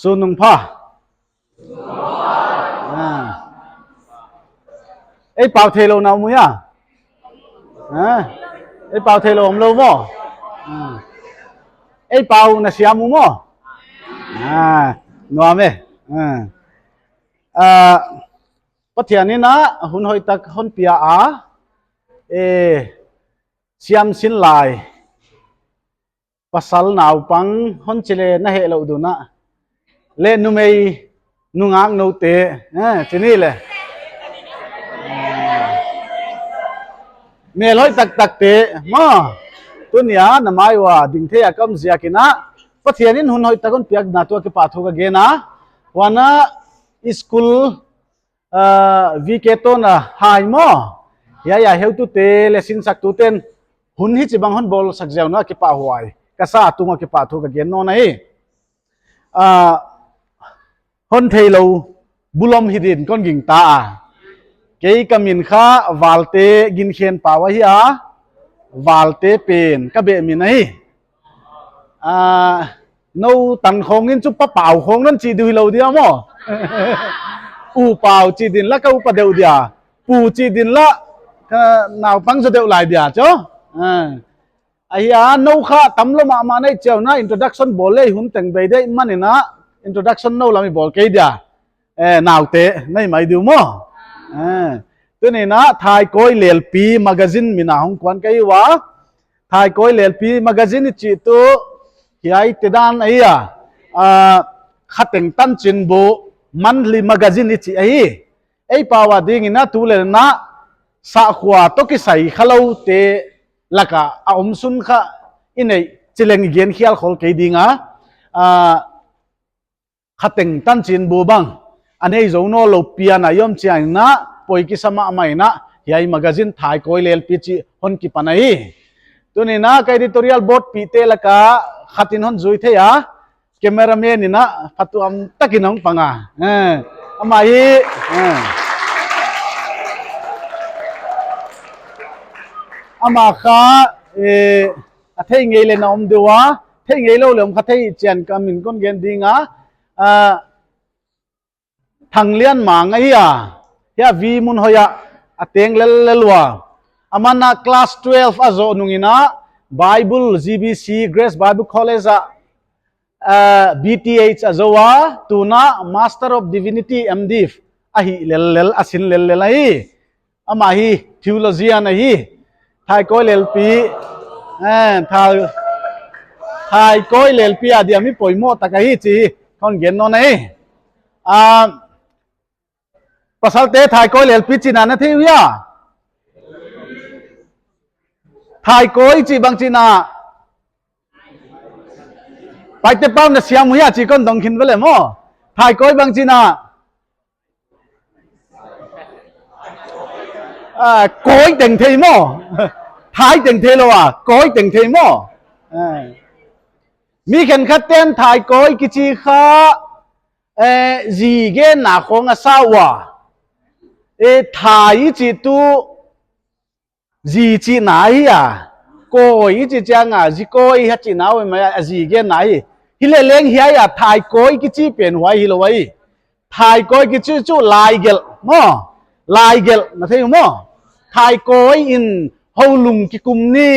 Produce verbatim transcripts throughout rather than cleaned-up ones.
Sun nung pha. Ah. Ei pau theilou na om uh hia? Ah. Ei pau theilou omlou maw? Ah. Ei pau na siam uh maw? Ah. Nuam e. Ah. Ah. Pathian in a hun hoihtak hon pia a. Eh. Siam sin lai. Pasal naupang hon chi le na hehlouh dun a. Le numei nungak noute, eh, chi ni le. Mel hoih taktakte, maw. Tuni a na mai ua ding thei a ka om ziak in a. Pathian in hun hoihtak hon piak na tuh kipahthu ka gen a. Huan a school ah, V K tawna hai maw. Hiai a heutute le sinsaktuten hun hichibang hon bawlsak ziak un a kipahhuai ka sa, a tung a kipahthu ka gen nawn ahi. Ah, hon theilou bulom hi din kon gingta a. Kei ka min kha Valte Ginkhenpau ahi a. Valte pen ka beh min ahi. Ah, nou tan khawng in chu Pa Pau khawng non chi diu hilou dia maw. U Pau chi din la ka upa deuh dia. Pu chi din la ka naupang zaw deuh lai dia chu. Ah. Ahi a, nou kha tamlou mahmah nei chiau na introduction bawl le hun teng bei deuh man in a introduction nou lam i bawl kei dia. Eh, naute, nei mai diu maw. Eh, tuni in a Thaikawi Lelpi magazine min a hong kuan ka hi ua. Thaikawi Lelpi magazine i chih tuh hiaite dan ahi a. Ah, Khateng Tanchinbu monthly magazine i chih ahi. Ei pau a ding in a tulel in a sahkhua toh kisai khaloute lak a a omsun kha i neih chi leng i gen khial khol kei ding a. Ah, Khateng Tanchinbu bang a nei zou nawnlou pian a i om chiang in a poi kisa mahmah in a hiai magazine Thaikawi Lelpi chih hon kipan ahi. Tuni in a ka editorial board pihte lak a khat in hon zui thei a, cameraman in a phatuam tak in hong pang a. Eh, amah hi, eh. Amah kha, eh, a thei ngei le na om deuh a, thei ngeilou le om kha thei chian ka min kon gen ding a. Ah, Thanglianmang ahi a, hiai a vi mun hoih a a teng lellel ua. Aman a class twelve a zoh nung in a Bible, G B C, Grace Bible College a, ah, B Th a zou a, tun a Master of Divinity, M.Div, a hih lellel, a sin lellel ahi. Amah hi theologian ahi. Thaikawi Lelpi, eh, Thai, Thaikawi Lelpi a dia mi poimoh tak ahi chih kon gen nawn ahi. Ah, pasalte Thaikawi Lelpi chihna na thei uh hia? Thaikawi chih bang chihna? Paite pau na siam uh hia chih kon dong khin ve le maw. Thaikawi bang chihna? Ah, kawi teng thei maw. Thai teng theilou a, kawi teng thei maw. Ah. Mi khenkhat ten thaikawi kichi kha, eh, zi genna khawng a sa ua. Eh, thai i chih tuh zi chihna ahi a. Kawi i chih chiang a, zi kawi ha chihna uh mai a, zi genna ahi. Hileh leng hiai a thaikawi kichi pen huai hilou ahi. Thaikawi kichi chu laigelh maw. Laigelh na thei uh maw. Thaikawi in houlung kikum ni.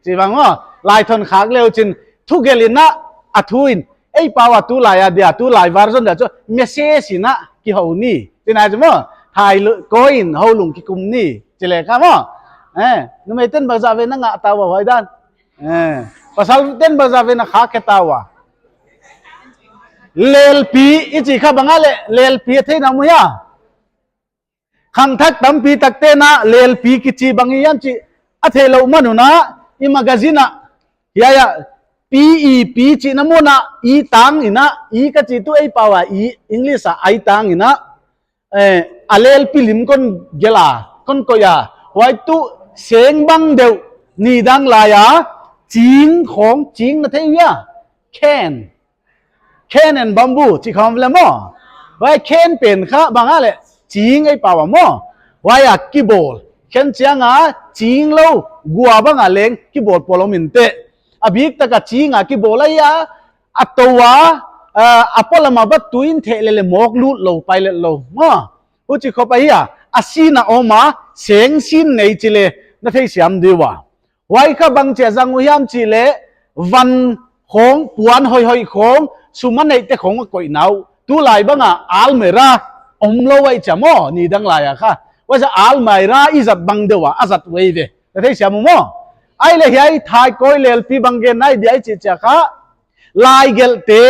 Chih bang maw. Laithon khak leu chin thugelh in a, a thu in. Ei pau a tulai a dia, tulai version dia chu message in a kihou ni. Chihna chu maw. Thaikawi in houlung kikum ni. Chih leh kha maw. Eh, numei ten bangzah vei na ngah ta ua huai dan. Eh, pasal ten bangzah vei na khak khe ta ua. Lelpi i chih kha bang a leh, lelpi a theih na om hia? Khangthak tampi takte na lelpi kichi bang hiam chih a theilou man un a, i magazine a, hiai a, P E P chihna mun a, i tang in a, i ka chih tuh ei pau a, i English a, i tang in a, eh, a lelpi lim kon gelh a, kon koih a. Huai tuh seng bang deuh, nidang lai a, ching khawng, ching na thei uh hia? Cane. Cane and bamboo, chih khawng le maw. Huai cane pen kha bang a leh, ching ei pau a maw. Huai a kibawl. Cane chiang a, ching lou, gua bang a leng, kibawl pawl om in teh. A biktak a ching a kibawl ahi a, a tou a, a, a polam a bat tuin theh lele mawk lut lou, pai let lou. Maw, huchi khop ahi a, a sin a om a, seng sin nei chi le, na theisiam di ua. Huai kha bangchia zang uh hiam chi le, van khong, puan hoihhoih khong, sum a neihte khong a koihna uh. Tulai bang a almirah om lou ahi chia maw, nidang lai a kha. Huai sa almirah i zat bang deuh a, a zat uh eive. Na theisiam uh maw. Ahihleh hiai Thaikawi Leelpi bang gen nai dia i chih chiang kha, laigelhte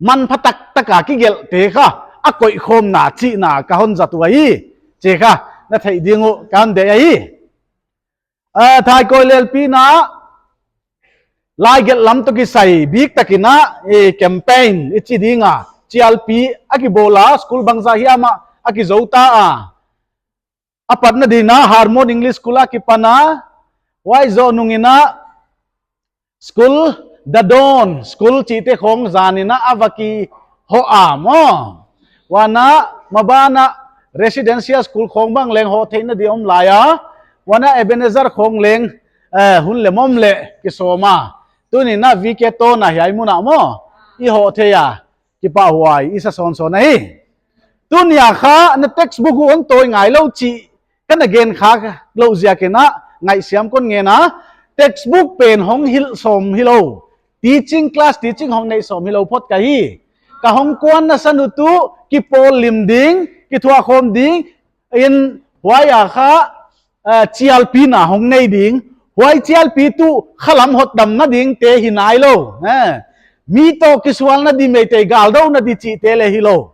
manpha taktak a kigelhte kha a koihkhawmna chihna ka hon zat uh ahi, chih kha na theih ding uh ka deih ahi. A, Thaikawi Leelpi in a laigelh lam toh kisai biktak in a, e, campaign i chi ding a, chialpi a kibawl a, school bangzah hiam ah a kizou ta a. A patna ding in a Harmon English School a kipan a, huai zoh nung in a school, The Dawn School chihte khong zan in a a va kihoh a maw. Huan a maban a residential school khong bang leng hoh theihna di om lai a. Huan a Ebenezer khong leng, eh, hun leh mawm leh kisawm a. Tuni in a V K Town a hiai mun ah maw i hoh thei a. Kipahhuai i sa sawnsawn ahi. Tuni a kha na textbook uh hon tawi ngai lou chih ka na gen kha lou ziak in a ngaihsiam kon ngen a. Textbook pen hong hilh sawm hilou, teaching class, teaching hong neih sawm hilou phot ka hi. Ka hong kuanna san uh tuh kipawl lim ding, kithuahkhawm ding, in huai a kha, eh, chialpina hong nei ding. Huai chialpi tuh khalam hotdamna dingte hi nailou, eh, mi toh kisualna di, Meitei galdouhna di chihte leh hilou.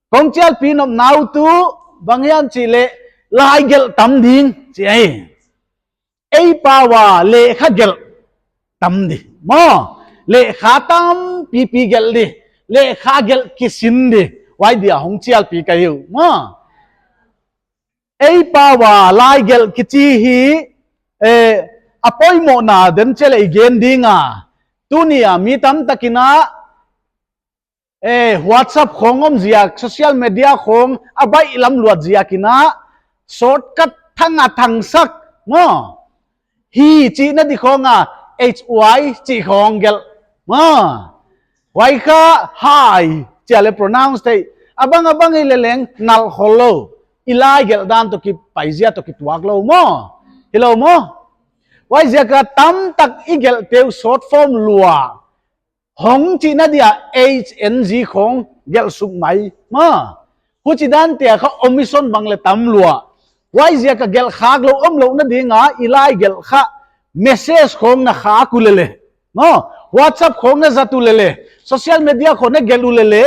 Kong chialpi nopna uh tuh bang hiam chi le, laigelh tam ding chi ahi. Ei pau a lehkha gelh tam di maw. Lehkha tampipi gelh di, lehkha gelh kisin di, huai dia hong chialpi ka hi uh maw. Ei pau a laigelh kichi hi, eh, a poimohna den cheleh i gen ding a. Tuni a mi tamtak in a, eh, WhatsApp khong om ziak, social media khong a baihlam luat ziak in a, shortcut thang a thangsak maw. Hi chihna di khong a, H Y chih khong gelh maw. Huai kha hi chia le pronounce theih, a bang a bang i leleng nalh khol lou. I laigelh dan toh kipaizia toh kituak lou maw. Hilou maw. Huaiziak a tamtak i gelhte uh short form lua, hong chihna dia H N G khong gelh suk mai maw. Huchi dante a kha omission bang leh tam lua. Huaiziak a gelh khak lou omlouhna ding a i laigelh kha, message khong na khak uh lele maw, WhatsApp khong na zat uh lele, social media khong na gelh uh lele,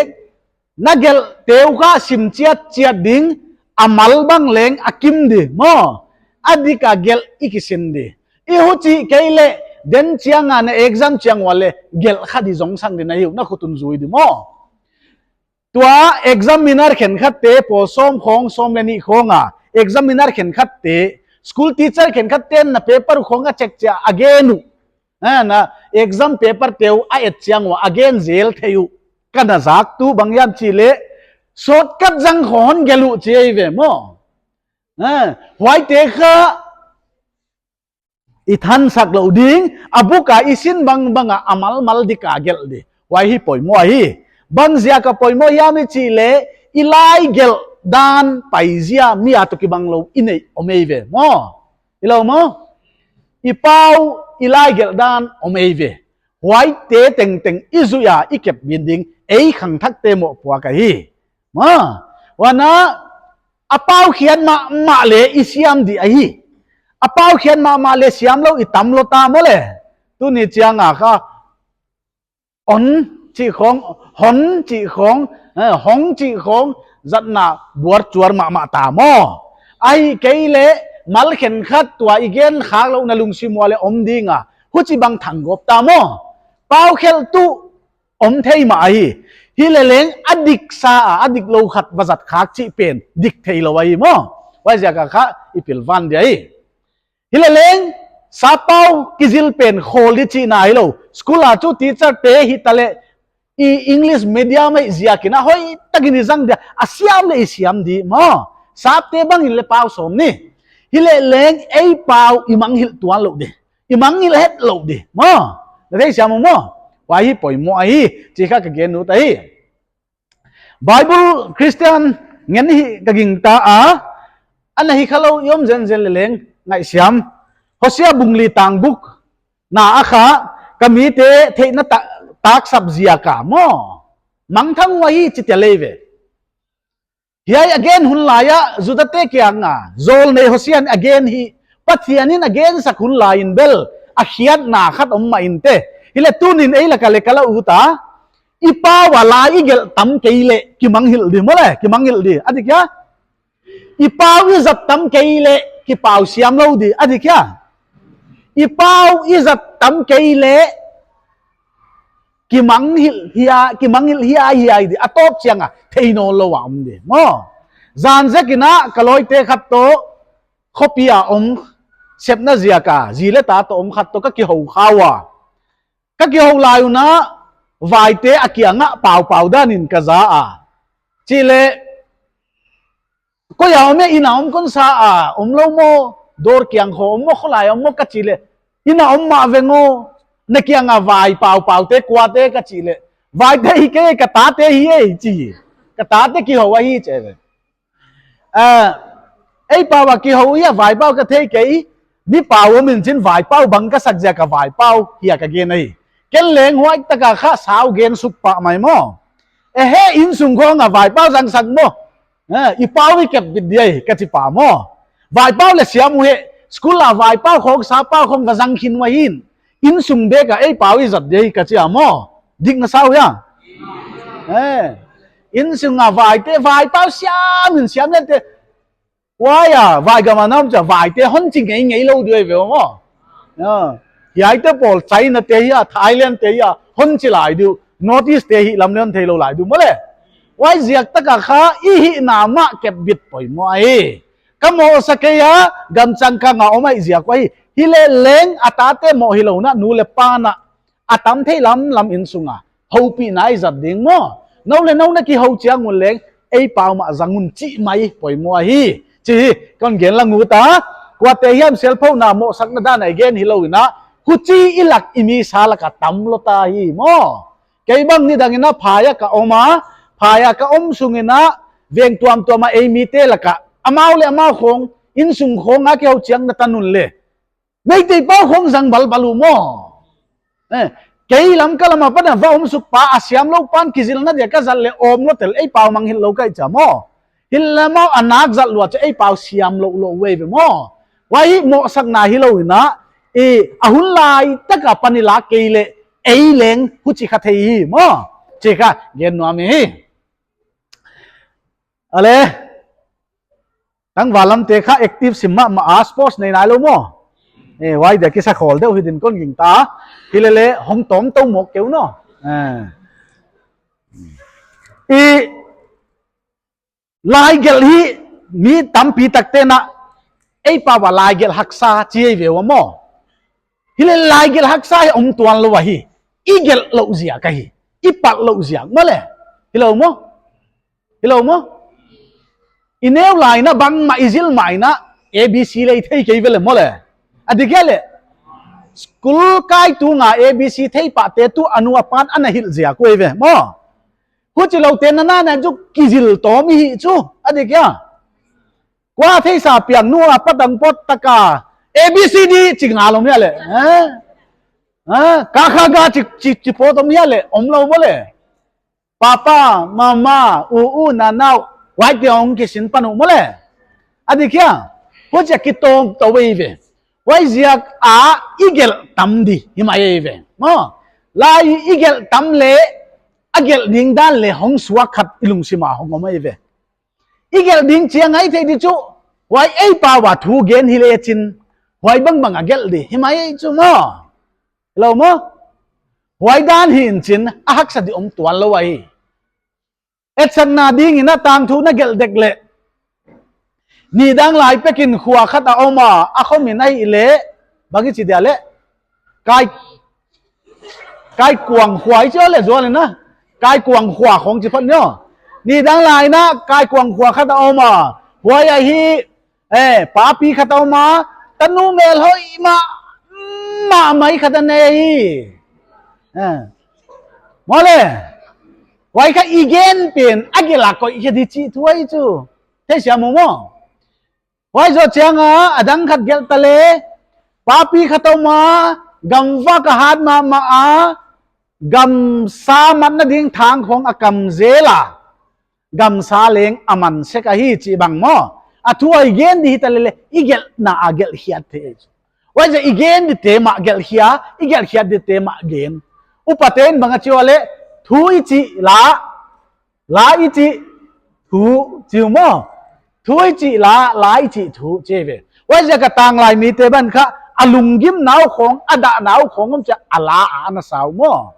na gelhte uh kha sim chiatchiat ding, a mal bang leng a kim di maw. A dik a gelh i kisin di. I huchi kei leh, den chiang a na exam chiang ua leh gelh kha di zongsang di na hi uh, na khut un zui di maw. Tua examiner khenkhatte pawl sawm khong, sawm leh nih khong a, examiner khenkhatte, school teacher khenkhatte na paper uh khong a check chia a gen uh, na, na exam paper te uh a et chiang ua a gen zel thei uh. Ka na zak tuh bang hiam chi le, shortcut zang khong hon gelh uh chi eive maw. Na, huaite kha i thansak lou ding, a buk a i sin bangbang a a malmal dik a gelh di. Huai hi poimoh ahi. Bangziak a poimoh hiam i chih le, i laigelh dan paizia mi a toh kibang lou i neih om eive maw. Hilou maw. I pau, i laigelh dan om eive. Huaite tengteng i zuih a i kep bin ding, ei khangthakte mohpuak ahi. Maw, huan a, a paukhiat mahmah leh i siam di ahi. A paukhiat mahmah leh siam lou i tam lou ta maw le. Tuni chiang a kha, on chih khong, hon chih khong, eh, hong chih khong zatna buar chuar mahmah ta maw. Ahihkeileh mal khenkhat tua i gen khak louhna lungsim ua leh om ding a, huchibang thanggawp ta maw. Paukhelh tuh om thei mah ahi. Hileleng a diksa a, a diklou khat va zat khak chih pen dik theilou ahi maw. Huaiziak a kha i pilvan di ahi. Hileleng sappau kizil pen khawl di chihna hilou. School a chu teacher te hitaleh, i English medium ahih ziak in a hoihtak in i zang dia, a siam leh i siam di maw. Sapte bang in leh pau sawm ni. Hileleng ei pau i mangngilh tuan lou di. I mangngilh het lou di maw. Na theisiam uh maw. Huai hi poimoh ahi, chih kha ka gen ut ahi. Bible Christian ngen hi ka gingta a, ana hi khalou i om zenzen leleng ngaihsiam. Hosea bung li tang guk na a kha, ka mite theihna ta-, taksap ziak a maw, mangthang uh ahi chi tel ei ve. Hiai a gen hun lai a Judate kiang a zawlnei Hosea'n a gen hi, Pathian in a gensak hun lai in bel a khiatna khat om mah in te. Hileh tuni'n ei lak a leng ka la ut a, i pau a lai i gelh tam kei leh kimangngilh di maw le, kimangngilh di. A dik hia? I pau i zat tam kei leh kipau siam lou di. A dik hia? I pau i zat tam kei leh kimangngilh hia, kimangngilh hiaihiai di, a tawp chiang a thei nawnlou a om di maw. Zan zek in a ka lawmte khat toh khopi a om, sepna ziak a zi leh ta toh om khat toh ka kihou kha ua. Ka kihou lai un a, vaite a kiang ah paupau dan in ka za a. Chi leh, koi a om e, inn a om kon sa a, omlou maw, dawr kiang khawng om maw, kholai om maw ka chih leh, inn a om mah veng aw, na kiang a vai paupau te kua te ka chih leh, vaite hi kei, ka tate hi e chi. Ka tate kihou ahi chi ve. Ah, ei pau a kihou hia, vaipau ka thei kei, mi pau om in chin vaipau bang ka sak ziak a vaipau hia ka gen ahi. Ken leng huai tak a kha sau gen suk pah mai maw. E he, innsung khawng a vaipau zangsak maw. Eh, i pau i kep bit di ahi, ka chi pah maw. Vaipau leng siam uhe, school a vaipau khawng, sapau khawng va zang khin uhi. Innsung bek a ei pau i zat di ahi ka chi a maw. Dik na sa uh hia? Eh, innsung a vaite, vaipau siam in siam leh te. Huai a, vai gam a na om chiang vaite hon chi ngeingei lou di ve maw. Ah, hiaite pawl China te hia, Thailand te hia, hon chi lai di, North East te hi lam leng theilou lai di maw le. Huai ziak tak a kha i hihna mah kep bit poimoh ahi. Ka mohsa kei a, gamchang kang a om ahih ziak uh ahi. Hileleng a tate moh hilou in a, nu leh pa in a, a tam thei lamlam innsung a houpihna i zat ding maw. Nou leh nou na kihou chiang un leng, ei pau mah zang un chih mai poimoh ahi. Chih kon gen lang ut a, kuate hiam selphouna mohsakna dan a i gen hilou in a, huchi i lak i mi sa lak a tam lou ta hi maw. Kei bang nidang in a phai a ka om a, phai a ka om sung in a, veng tuamtuam a ei mite lak a, amau leh amau khawng, innsung khawng a kihou chiang na tan un leh, Meitei pau khawng zang balbal uh maw. Eh, kei lam ka lam apan a va om suk pa a siamlou pan kizilna dia ka zat leh om lou tel, ei pau mangngilh lou ka hi chia maw. Hileh amau a nak zat lua chia ei pau siam lou lou uh ve maw. Huai hi mohsakna hilou in a, i a hun lai tak a pan i lak kei leh, ei leng huchi kha thei hi maw. Chih kha gen nuam hi. Ale, tangval lam te kha active sim mahmah a, sports nei nailou maw. Eh, huai dia kisa khawl deuh hi din kon gingta. Hileleng hong tawm tou mawk kei un aw. Eh. I lai gelh hi mi tampi takte'n a, ei pau a lai gelh haksa chi ei ve ua maw. Hileh lai gelh haksa hi om tuan lou ahi. I gelh louh ziak ahi. I palh louh ziak maw le. Hilou maw? Hilou maw? I neu lai in a bangmah i zil mai in a, A B C leng thei kei ve le maw le. A dik hia le. School kai tung a A B C thei pah te tuh a nu a pa'n ana hilh ziak uh ei ve maw. Huchiloute na na na chu kizil tawm i hi chu. A dik hia? Kua theisa piang nu a pa tang pot tak a A B C D chi ngal om hia le. Eh? Eh? Ka kha ga chi, chi, chi pot om hia le. Omlou maw le. Papa, mama, u u, na na uh, huaite hong kisin pan uh maw le. A dik hia? Huchia kitawm tou ei ve. Huai ziak a i gelh tam di hi mai ei ve. Maw. Lai i gelh tam leh, a gelh ding dan leh hong suak khat i lungsim a hong om ei ve. I gelh ding chiang a i theih di chu, huai ei pau a thu gen hi lechin, huai bangbang a gelh di hi mai ei chu maw. Hilou maw? Huai dan hi in chin, a haksa di om tuan lou ahi. Etsakna ding in a tangthu na gelh dek leh. Nidang lai pek in khua khat a om a, a khua min ahih leh, bang i chi dia le. Kai, Kaikuang khua i chi le zual in a. Kaikuang khua khawng chi phot ni aw. Nidang lai in a, Kaikuang khua khat a om a. Huai ahi, Eh, papi khat a om a, tanu mel hoih mah, mah mai khat a nei hi. Eh, Maw le, huai kha i gen pen a gelh a koih khe di chih thu ahi chu. Theisiam uh maw? Huai zoh chiang a, a dang khat gelh ta le, papi khat om a, gamvak a hat mahmah a, gamsa matna ding thang khong a kam zel a, gamsa leng a man sek ahi chih bang maw. A thu a i gen di hita lele, i gelhna a gelh khiat thei. Huaiziak i gen dite mah gelh khia, i gelh khiat dite mah gen. Upate'n bang a chi ua leh, thu i chih la, la i chih thu, chi uh maw. Thu i chih la, la i chih thu, chi ve. Huaiziak a tanglai mite bang kha, a lunggimna uh khong, a dahna uh khong om chia a la a ana sa uh maw.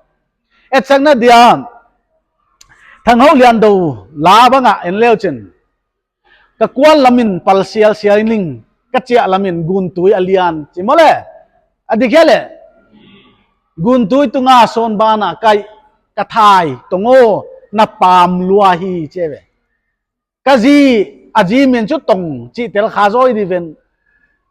Etsakna dia, Thanghou Liandou la bang a en leu chin. Ka kual lam in pal sialsial ning, ka chiah lam in guntui a lian, chi maw le. A dik hia le. Guntui tung a sawn ban a kaih, ka thai, Tong aw, na pam lua hi, chi ve. Ka zi, a zi min chu Tong, chih tel kha zaw di ven.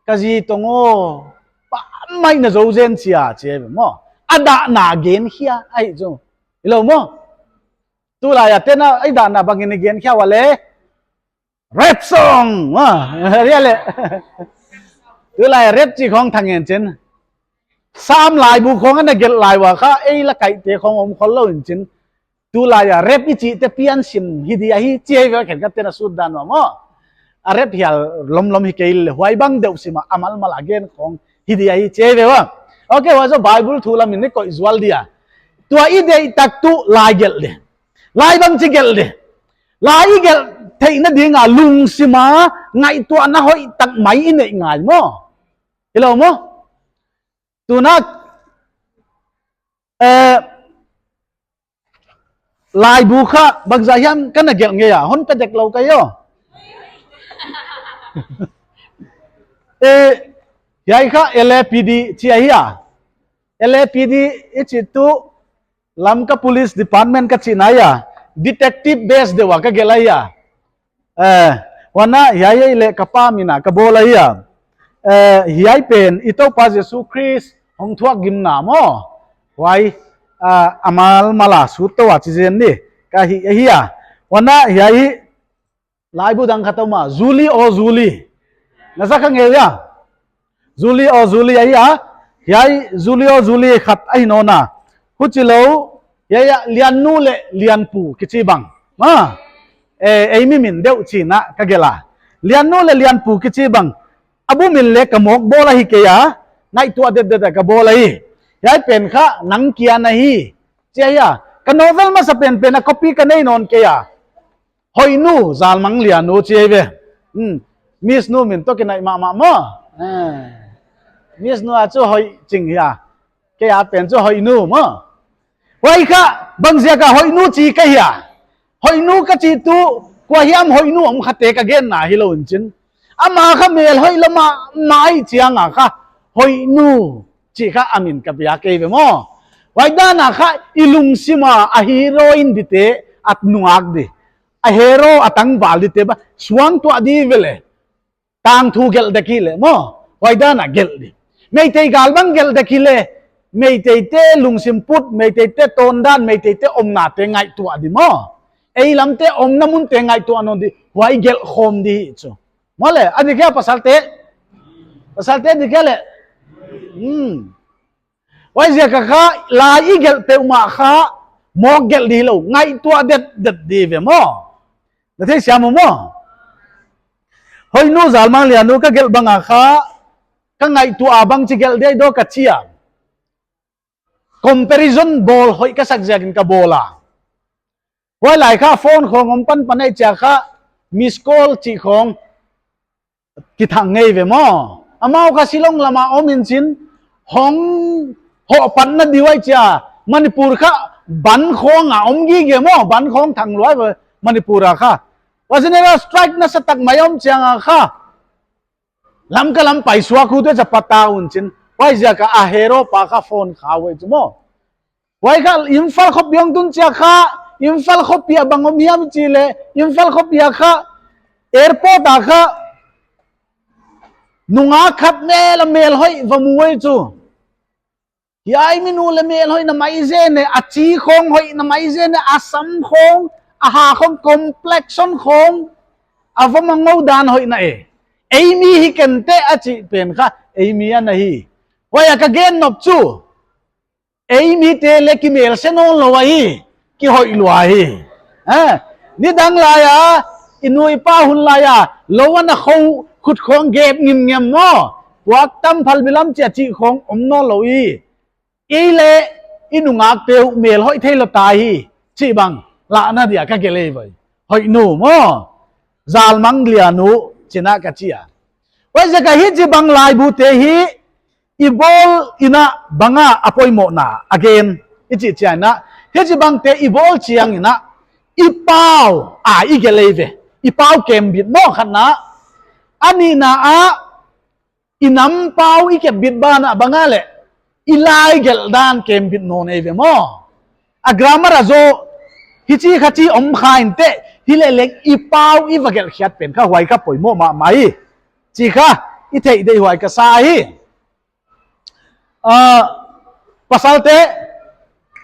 Ka zi Tong aw, pam mai na zo zen chia, chi ve maw. A dahna gen khia, ahi chu. Hilou maw. Tulai a tena, a dahna bang in i gen khia ua leh. Rap song, maw. Ria le. Tulai rap chih khong thang ngen chin. Sam laibu khong ana gelh lai ua kha, ei lakaihte khong om khollou in chin. Tulai a rap i chihte pian sim hi di ahi, chi ve khenkhat te'n a sut dan ua maw. A rap hial lomlom hi kei le, huai bang deuh sim a, a malmal a gen khong hi di ahi, chi ve ua. Ok, huai zoh Bible thu lam in i koih zual dia. Tua i deih tak tu lai gelh di. Lai bang chi gelh di. Lai i gelh theihna ding a lungsim a ngaihtuahna hoih tak mai i neih ngai maw. Hilou maw. Tuna, eh, laibu kha bangzah hiam ka na gelh ngei a, hon pe dek lou ka hi aw. Eh, hiai kha L A P D chi ahi a. L A P D i chih tu Lamka Police Department ka chihna ahi a. Detective base deuh a ka gelh ahi a. Eh, huan a hiai ei leh ka pa min a ka bawl ahi a. Eh, hiai pen i Toupa Jesu Khrist hong thuak gimna maw. Huai, ah, a malmal a sut tou a chi zen ni. Ka hih ahi a. Huan a hiai hi laibu dang khat om a. Julie aw Julie. Na za kha ngei a. Julie aw Julie ahi a. Hiai Julie aw Julie khat ahi nawn a. Huchilou, hiai a Liannu leh Lianpu kichi bang. Ma, eh, ei mi min deuh chihna ka gelh a. Liannu leh Lianpu kichi bang. A bu min leh ka mawk bawl ahi kei a. Ngaihtuah detdet a ka bawl ahi. Hiai pen kha nang kia na hi. Chi ahi a. Ka novel masa penpen a copy ka nei nawn kei a. Hoihnu, Zalmang Lianu chi ahi ve. Hmm. Miss nu min toh kinaih mahmah maw. Eh. Miss nu a chu Hoih Ching hi a. Kei a pen chu Hoihnu maw. Huai kha, bangziak a Hoihnu chi ka hia. Hoihnu ka chih tu, kua hiam Hoihnu om khate ka genna hilou in chin. Ama kha mel hoih lama, mai chiang a kha. Hoihnu, chih kha a min ka pia kei ve maw. Huai dan a kha, i lungsim a, a hero in dite, a nungak di. A hero a tangval dite ba, suangtuah di ve le. Tangthu gelh dek hi le maw. Huai dan a gelh di. Meitei gal bang gelh dek hi le. Meitei te lungsim put, Meitei te tawndan, Meitei te omna te ngaihtuah di maw. Ei lam te omna mun te ngaihtuah nawn di. Huai gelh khawm di hi chu. Maw le, a dik hia pasal te. Pasal te dik hia le. Hmm. Huaiziak a kha, lai i gelh peuhmah kha, mawk gelh di lou, ngaihtuah detdet di ve maw. Na theisiam uh maw. Hoihnu Zalmang Lianu ka gelh bang a kha, ka ngaihtuah a bangchi gelh di dou ka chi a. Comparison bawl hoih ka sak ziak in ka bawl a. Huai lai kha phone khong om panpan ei chia kha, miss call chih khong kithang ngei ve maw. Amau kha Shillong lama om in chin, hong hoh patna di huai chia, Manipur kha ban khong a om gige maw, ban khong thang luai ve Manipur a kha. Huai general strike nasatak mai om chiang a kha. Lamka lam paisuak hu te cha pata un chin. Huaiziak a a hero pa kha phone kha huai chu maw. Huai kha Imphal khopi hong tun chia kha, Imphal khopi a bang om hiam chi le, Imphal khopi a kha, airport a kha, nungak khat mel a mel hoih va mu huai chu. Hiai minu leh mel hoihna mai zen e, a chi khong hoihna mai zen e, a sam khong, a ha khong complexion khong, a va mangngou dan hoihna e. Ei mi hi ken teh a chih pen kha, ei mi ana hi. Huai a ka gen nop chu, ei mite leh kimelse nawnlou ahi, kihoih lua hi. Ha? Nidang lai a, i nu i pa hun lai a, lou ana khou khut khong gep ngimngem maw. Puak tam phal bilam chia chih khong om nawnlou hi. Ei leh, i nungakte uh mel hoih theilou ta hi, chih bang, lahna dia ka gelh ei ve. Hoih nu maw. Zalmang lia nu, chih na ka chi a. Huaiziak a hichibang laibute hi, i bawl in a bang a poimohna, again, i chih chiang in a, hichibangte i bawl chiang in a, i pau a i gelh ei ve. I pau kembit maw khatna. A nihna ah, i nam pau i kembit banah bang a leh, i lai gelh dan kembit nawn ei ve maw. A grammar a zaw, hichi kha chi om kha in teh, hileh leng i pau i va gelh khiat pen kha huai kha poimoh mahmah hi. Chih kha, i theih deih huai ka sa hi. Ah, pasalte,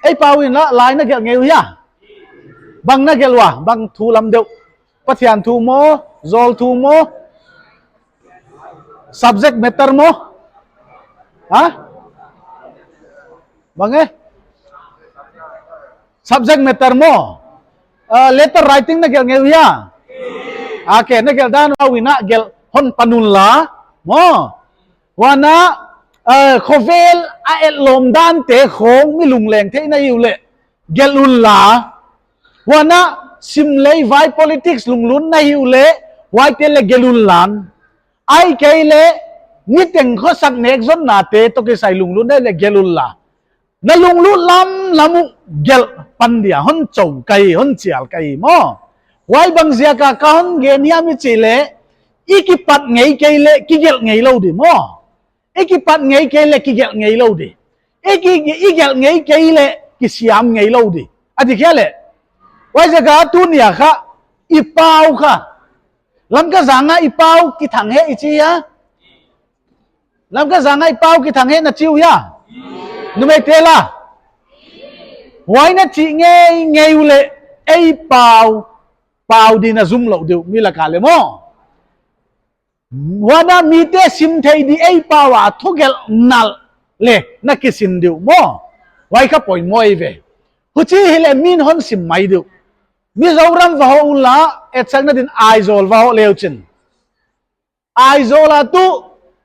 ei pau in a lai na gelh ngei uh hia? Bang na gelh ua, bang thu lam deuh. Pathian thu maw, zawl thu maw, subject matter maw? Ha? Bang e? Subject matter maw? Ah, letter writing na gelh ngei uh hia? Ah, ke na gelh dan a uh in a gelh hon pan un la. Maw? Huan a, eh, khovel a etlawm dante khong mi lungleng theihna hi uleh, gelh un la. Huan a, sim leh vai politics lunglutna hi uleh, huaite leh gelh un la. Ahihkeileh, niteng khosak nek zonnate toh kisai lunglutna leh gelh un la. Na lunglut lamlam uh gelh pan dia, hon chou ka hi, hon chial ka hi maw. Huai bang ziak a ka hon gen hiam i chih leh, i kipat ngei kei leh kigelh ngei lou di maw. I kipat ngei kei leh kigelh ngei lou di. I ki, i gelh ngei kei leh kisiam ngei lou di. A di khia leh. Huaiziak a tuni a kha, i pau kha. Lamka zang a i pau kithang he i chi hia? Lamka zang a i pau kithang he na chi uh hia? Numeite la. Huai na chih ngeingei uleh ei pau, pau di na zum lou di uh mi lak a leh maw. Huan a mite sim thei di ei pau a thugelh nalh leh na kisin di uh maw. Huai kha poimoh ei ve. Huchi hileh min hon sim mai di uh. Mizoram va hoh un la, etsakna din Aizawl va hoh le uchin. Aizawl a tuh,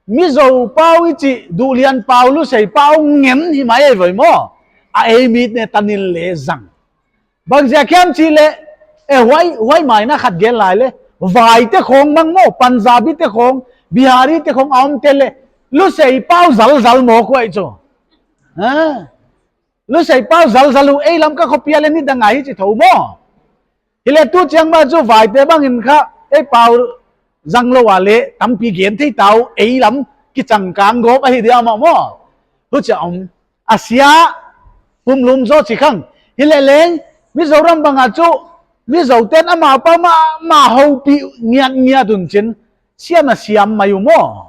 Mizo pau i chih, Duhlian pau, Lusei pau ngen hi mai ei ve maw. A ei mite tan in leh zang. Bang ziak hiam chih leh, eh, huai, huai mai na khat gen lai leh. Vaite khong bang maw, Punjabi te khong, Bihari te khong a om te leh. Lusei pau zalzal maw kuai chu. Ha? Lusei pau zalzal uh ei Lamka khopi a leh nidang a hichi thou maw. Hileh tu chiang mah chu vaite bang in kha ei pau zang lou a leh tampi gen thei ta uh ei lam kichangkang gawp ahi dia maw maw. Huchi a om. A sia pumlum zaw chi khang. Hileh leng Mizoram bang a chu Mizo ten amau pau mah, mah houpih ngiat ngiat un chin. Siam a siam mai uh maw.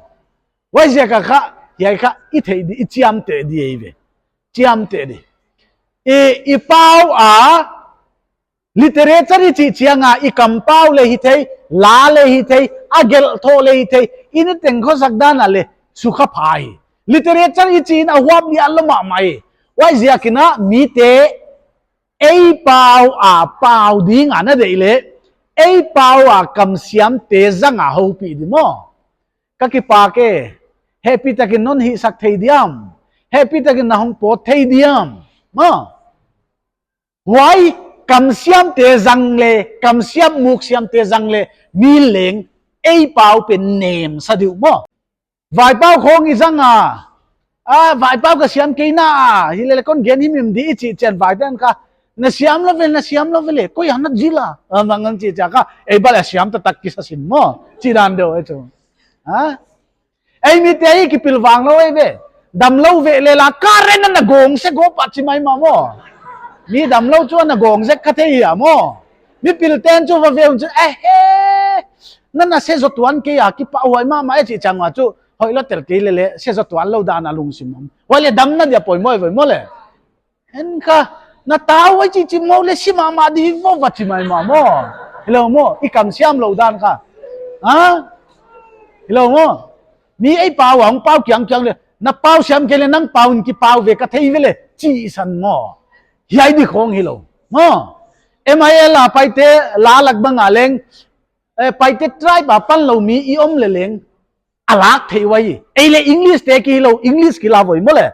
Huaiziak a kha, hiai kha, i theih di, i chiamteh di ei ve. Chiamteh di. I, i pau a, literature i chih chiang a, i kampau leh hi thei, la leh hi thei, a gelh thoh leh hi thei, i niteng khosak dan a leh, sukha pha hi. Literature i chih in a huap lian lou mahmah hi. Huaiziak in a, mite, ei pau a pau ding a na deih leh, ei pau a kamsiamte zang a houpih di maw. Ka kipak e, hehpihtakin non hihsak thei diam, hehpihtakin na hong pawt thei diam, maw. Huai kamsiamte zang leh, kamsiam muksiamte zang leh, mi leng, ei pau pen nem sa di uh maw. Vaipau khong i zang a. A, vaipau ka siam kei na a. Hilele kon gen himhim di i chih chiang vaite'n kha. Na siam lou ve, na siam lou ve le. Koi a na zil a. A, mang an chih chiang kha. Ei bel a siam taktak kisa sin maw. Chih dan deuh e chu. Ha? Ei mite i kipilvang lou ei ve. Damlou ve le la ka ren na gong se go pa chi mai mah maw. Mi damlou chu na gong zek kha thei a maw. Mipilte'n chu va ve un chu. Eh he. Na na se zo tuan kei a kipahhuai mahmah e chih chiang a chu. Hoihlou tel kei lele, se zaw tuan lou dan a lungsim om. Huai leh damna dia poimoh ve maw le. En kha, na tau a chi chi maw le si mahmah di vo va chi mai mah maw. Hilou maw, i kam siam lou dan kha. Ha? Hilou maw. Mi ei pau a hong pau kiang kiang le, na pau siam kei le nang pau in kipau ve ka thei ve le, chi san maw. Hiai di khong hilou. Maw. M I L a Paite la lak bang a leng, eh, Paite tribe a pan lou mi i om le leng, a lak thei uai. Ei le English te ki hilou, English ki la voi maw le.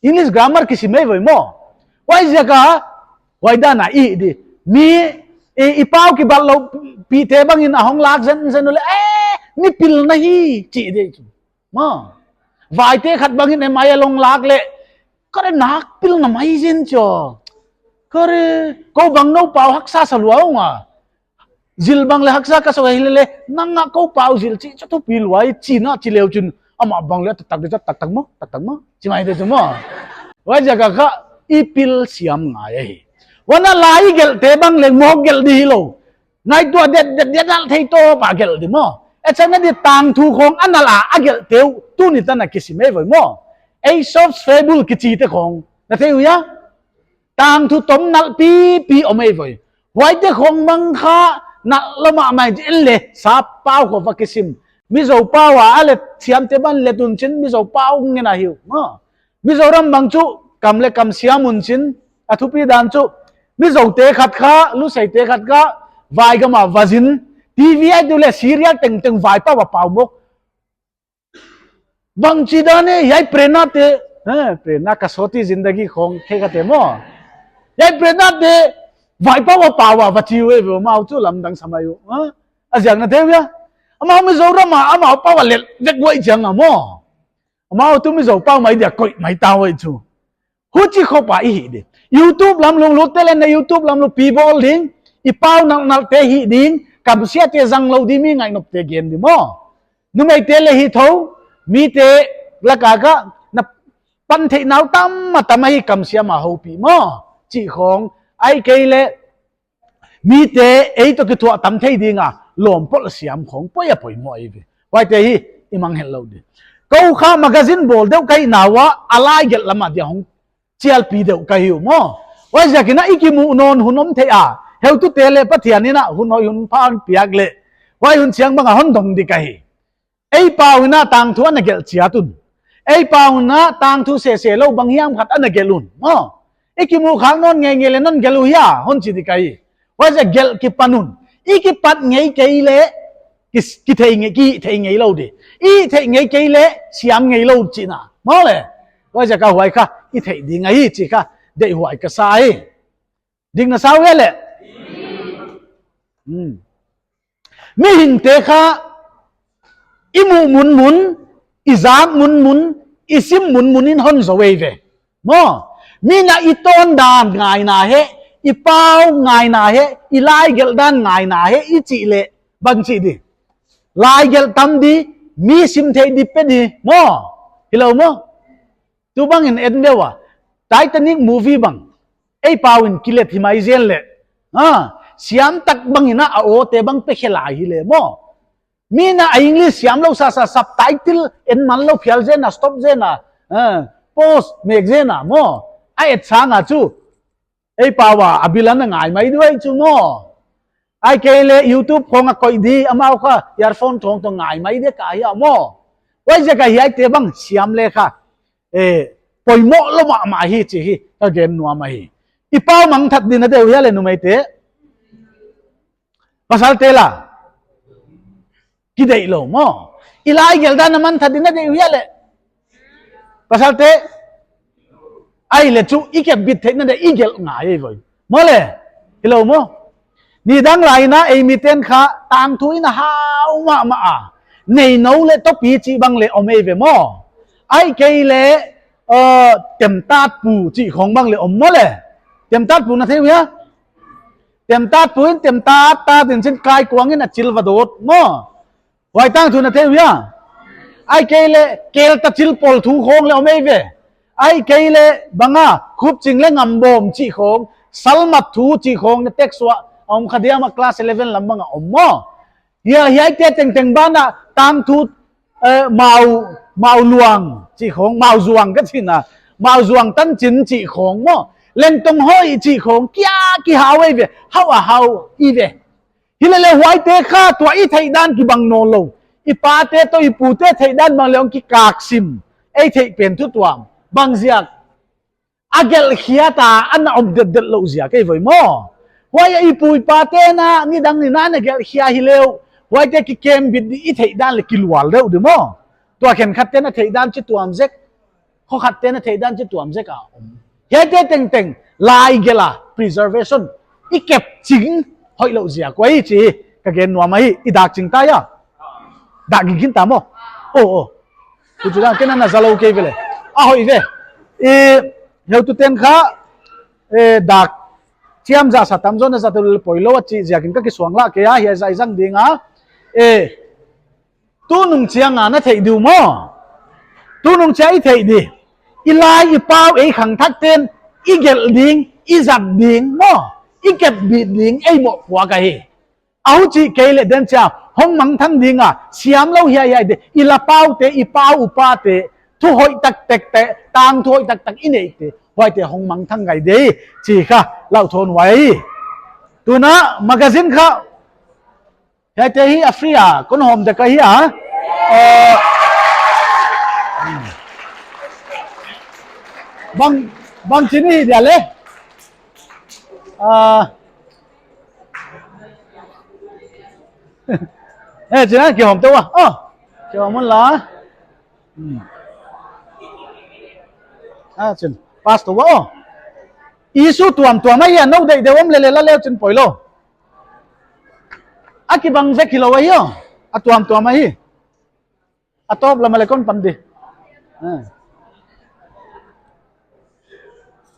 English grammar ki sim ei voi maw. Huaiziak a, huai dan a i di. Mi, i, i pau ki bat lou pi te bangin a hong lak zen zen le, eh, mi pil na hi, chi di. Maw. Vaite khat bangin M I L hong lak le, kare nak pil na mai zen cho. Kare, kou bang nou pau haksa sa lua ung a. Zil bang le haksa ka sa uai lele, nang a kou pau zil chi, cho tu pil uai, chi na, chi leu chun, ama bang le, tak tak di, tak tak maw, tak tak maw, chi mai di chu maw. Huaiziak a kha, i pil siam ngai ahi. Huan a lai gelh te bang le, mawk gelh di hilou. Ngaihtuah det, det, det, nalh thei toh pa gelh di maw. E chang na di tangthu khong a nalh a, a gelh te uh, tuni tan a kisim ei voi maw. Aesop's Fable kichi te khong. Na thei uh hia? Tangthu tom nalh pipi om ei voi. Huaite khong bang kha nalh lou mahmah in le, sap pau khong va kisim. Mizo pau a, a le siam te ban le tun chin, Mizo pau ngen a hi uh. Maw. Mizoram bang chu kam le kam siam un chin, a thupi dan chu, Mizo te khat kha, Lusei te khat kha, vai gam a va zin, T V a tu le serial tengteng vai pau a pau mawk. Bang chi dan e, hiai prerna te, eh, prerna kasoti zindagi khong khe kha te maw. Hiai prerna te, vai pau a pau a va chi uai ve, amau chu lamdang sa mai uh. Ha? A ziak na thei uh hia? Amau Mizoram a, amau pau a lel vek uai chiang a maw. Amau tu Mizo pau mai dia koih mai ta uai chu. Huchi khop a i hi di. YouTube lam lunglut te le na YouTube lam lungpi bawl ding. I pau nalh nalh te hi ding. Kam sia te zang lou di mi ngainop te gen di maw. Numei te le hi thou. Mi te lak a kha na pan theih nau tam a tam a hi kam siam a houpih maw. Chi khong. Ai kei le Mi te ei toh kithuah tam thei ding a, lawm pol siam khong poi a poimoh ei ve. Huaite hi, i mang het lou di. Kou kha magazine bawl deuh ka hihna ua, a lai gelh lam a dia hong chialpi deuh ka hi uh maw. Huaiziak in a i kimuh nawn hun om thei a, heutute le Pathian in a hun hoih hun pha hon piak le. Huai hun chiang bang a hon dong di ka hi. Ei pau in a tangthu ana gelh chiat un. Ei pau in a tangthu sese lou bang hiam khat ana gelh un. Maw. I kimuh khak nawn ngeingei le non gelh uh hia, hon chi di ka hi. Huaiziak gelh kipan un. I kipat ngei kei le, ki, kithei ngei, kihihtheih ngei lou di. I hihtheih ngei kei le, siam ngei lou chihna. Maw le. Huaiziak a huai kha, i theih ding ahi chih kha, deihhuai ka sa hi. Dik na sa uh hia le. Hmm. Mihingte kha, i muh munmun, i zak munmun, i sim munmun in hon zou ei ve. Maw, mi na i tawn dan ngaina he, i pau ngaina he, i lai gelh dan ngaina he, i chih le, bang chih di. Lai gelh tam di, mi sim thei di pe di, maw. Hilou maw. Tu bang in en deuh a. Titanic movie bang. Ei pau in kilet hi mai zen le. Ha, siam tak bang in a aw te bang pe khe lai hi le maw. Mi na a English siam lou sa sa subtitle en man lou phial zen a stop zen a. Ha, pause mek zen a maw. A et sang a chu. Ei pau a, a bil ana ngai mai di uai chu maw. Ai kei le YouTube khong a koih di, amau kha earphone thong toh ngai mai di ka hi a maw. Huaiziak a hiaite bang siam le kha. Eh, poimoh lou mahmah hi chih hi, ka gen nuam ahi. I pau mangthat di na deih uh hia le numeite. Pasalte la. Kideih lou maw. I lai gelh dan a mangthat di na deih uh hia le. Pasalte. Ai le chu i kep bit theihna di i gelh ngai ei voi. Maw le. Hilou maw. Nidang lai in a ei miten kha tangthu in a hau mahmah a. Nei nou le topi chih bang le om ei ve maw. Ai kei le, uh, temtatpu chih khong bang le om maw le. Temtatpu na thei uh hia. Temtatpu in temtat tat in chin kai kuang in a chil va dot maw. Huai tangthu na thei uh hia. Ai kei le kel ta chil pol thu khong le om ei ve. Ai kei le bang a khup ching le ngam bawm chih khong, salmat thu chih khong na tek suah, om kha diam a class eleven lam bang a om maw. Hia, hiaite tengteng ban a tangthu, Eh, mau, mau luang chih khong, mau zuang ka chihna, mau zuang tanchin chih khong maw, lengtong hoi chih khong kia kihau ei ve, hau a hau i ve. Hilele huaite kha tua i theihdan kibang nawnlou. I pate toh i pute theihdan bang leh hong kikaksim. Ei theih pen thu tuam. Bangziak? A gelhkhia ta, ana om detdet lou ziak ei voi maw. Huai a i pu i pate'n nidang ni na gelhkhia hileh, huaite kikembit di i theihdan leh kilual deuh di maw. Tua khenkhatte'n theihdan chi tuam zek, khokhatte'n theihdan chi tuam zek a om. Hiaite tengteng, lai gelh a, preservation, i kep ching hoihlou ziak uh ahi chih ka gen nuam ahi. I dak ching ta hia? Dak gige ta maw. Oh, oh. Huchi dan ken ana zalou kei ve leh. A hoih ve. I, heutute'n kha, eh, dak chiam zah sa tamzaw na zat uleh poilou a chih ziakin ka kisuang lah kei a, hiai zah i zang ding a. Eh, tunung chiang a na theih di uh maw. Tunung chiang i theih di. I lai i pau ei khangthakte'n i gelh ding, i zat ding maw. I kepbit ding ei mohpuak ahi. A huchi kei leh den chia, hong mangthang ding a, siamlou hiaihiai te, i la paute, i pau upate, thu hoih taktak te, tangthu hoih taktak i neihte, huaite hong mangthang ngai di, chih kha, lau thawn huai. Tuna, magazine kha, hiaite hi a free a, kon hawm dek ahi a. Eh, bang, bangchi ni hi dia leh. Ah, eh, chin a, kihawm tou a. Oh, kihawm un la. Hmm. Ah, chin. Pass tou a, oh. Issue tuamtuam ahi a, nou deih deuh om leh leh la leu chin poilou. A kibang zek hilou ahi, oh. A tuamtuam ahi. A tawp lam ah leh kon pan di. Eh.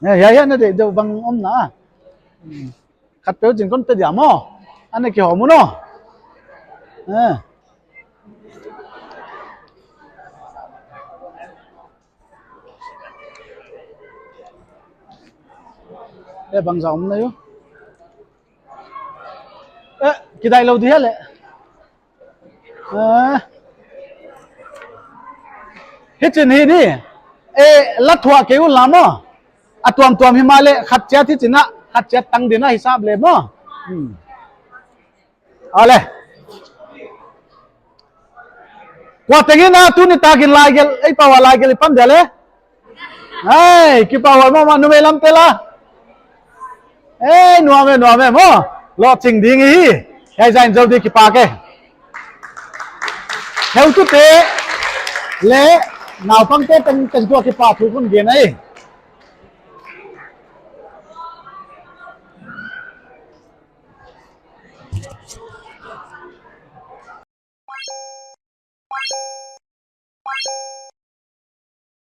Eh, hiai, hiai na deih deuh bang om na. Hmm. Khat peuh chin kon pe dia maw. Ana kihawm un aw. Eh. Eh, bangzah om na uh. Eh, kidaih lou di hia leh. Eh. Hichin hi di. Eh, la thuah kei un la maw. A tuamtuam himahleh khat chiat hichin a, khat chiat tang ding a hisap leh maw. Hmm. Ale. Kua tengin a tuni takin laigelh, ei pau a laigelh i pan dia leh. Hei, kipak huai mahmah, numei lamte la. Hei, nuam e, nuam e maw. Lohching ding hi. Hei, zain zou di kipak e. Heutute leh naupangte tengteng toh kipahthu kon gen ahi.